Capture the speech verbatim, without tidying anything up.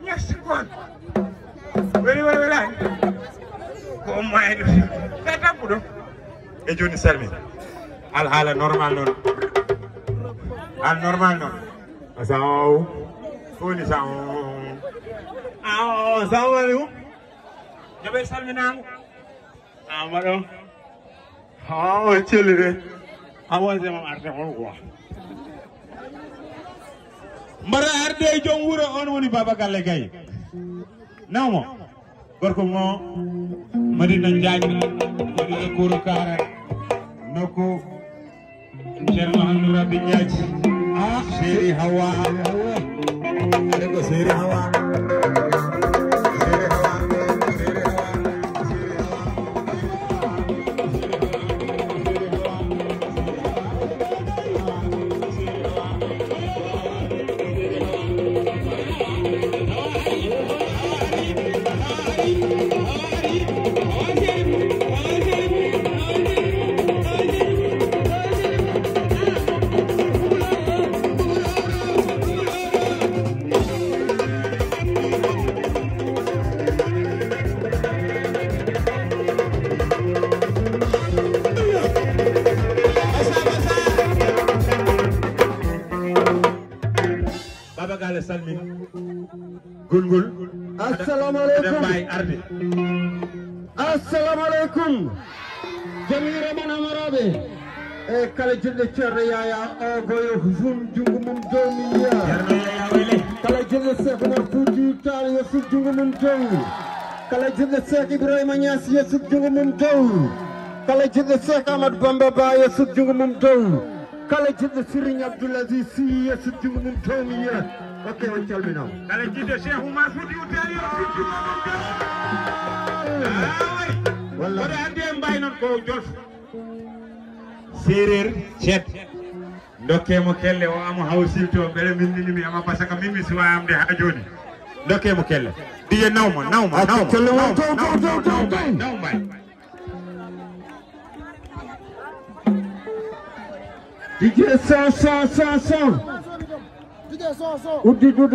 Merci quoi. Weli weli weli. Ko mayɗo. Ka tappuɗo. E joni salmi. Alhaala normal non. Al normal non. Asaw. Koni saw. Aw, assalamu alaikum. Jabe salminaango. Amado. Oh, cellire. Awa zema arte on quoi. Mbaɗa arde e joom wuro, on woni Baba Galle Gaye. Nawmo. Gorko mo Madina Njaañ, Madina Kuru Kaara, nokku Ceerno Hamdu Rabbi Ñaaji. Ah, Seri Hawa. Are ko Seri Hawa. Seri Hawa. Seri Hawa. Baba Gala salmin. Gulgul. Assalamu alaikum. Bay arde. Assalamu alaikum. Jamiire mon Amaraɓe. E kala jiɗɗo Ceerno Yaya o goyo hufun junngo mum dow mi yiya. Ceerno Yaya wele. Kala jiɗɗo Cheikh Omar Fouti Tall yo sut junngo mum dow. Kala jiɗɗo Cheikh Ibrahima Niass yo sut junngo mum dow. Kala jiɗɗo Cheikh Amadou Bamba Ba yo sut junngo mum dow. Kala jiɗɗo Serigne Abdoul Aziz Sy yo sut junngo mum dow mi yiya. Ok, on calminaama. Kala jiɗɗo Cheikh Oumar Foutiyou Tall yo sut junngo mum dow. Aaway. Wallahi. Mboɗo anndi en mbayi noon ko Jolof. Seereer ceet. Ndokkee mo kelle o, amo haw silto, mbele min nini mi ama, parce que min mi suwa amde haa jooni. Ndokkee mo kelle. Diye nawma, nawma, nawma, kelle nawma, dow, dow, nawma, dow, dow, nawma, dow. Nawma. D J cent, cent, cent, cent. Uddi dudu.